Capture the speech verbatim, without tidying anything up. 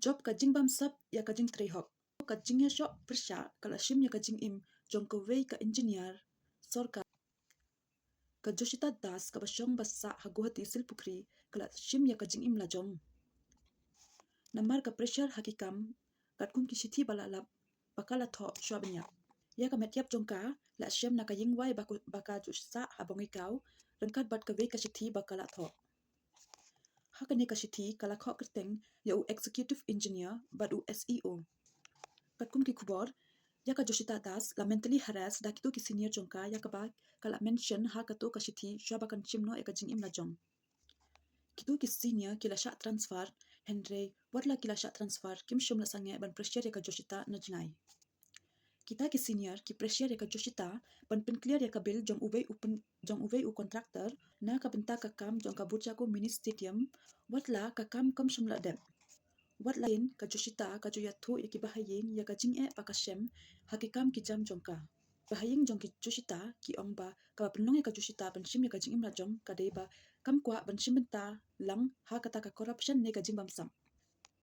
Jop ka jingbamsap ïa ka jingtrei hok. Ka jingïashoh pyrshah ka la shim ïa ka jingim jong kawei ka engineer sorkar. Ka Joshita Das kaba shong ba sah ha Guwahati Silpukhri ka la shim ïa ka jingim la jong. Namar ka pressure ha ki kam katkum ki shithi ba la lap ba ka la thoh shuwa ban ïap. Ïa ka met ïap jong ka la shem na ka ïingwai ba ka ju sah ha Bongikaw ryngkat bad kawei ka shithi ba ka la thoh. Ha kane ka shithi ka la khoh kyrteng ïa u executive engineer bad u S E O. Katkum ki khubor, ïa ka Joshita Das la mentally harass da kito ki senior jong ka ïa kaba ka la mention ha kato ka shithi shuwa ba kan shim noh ïa ka jingim la jong. Kito ki senior ki la shah transfer, hynrei wat la ki la shah transfer kim shym la sangeh ban pressure ïa ka Joshita na jngai. Kita ki senior ki pressure ïa ka Joshita ban pynclear ïa ka bill jong uwei u pyn, jong uwei u contractor na ka bynta ka kam jong ka Burjaku Mini Stadium, wat la ka kam kam shym la dep. Wat la in ka Joshita ka ju ïathuh ïa ki bahaïing ïa ka jingeh ba ka shem ha ki kam ki jam jong ka. Bahaïing jong ki Joshita ki ong ba kaba pynlong ïa ka Joshita ban shim ïa ka jingim la jong ka dei ba kam kwah ban shim bynta lang ha kata ka corruption ne ka jingbamsap.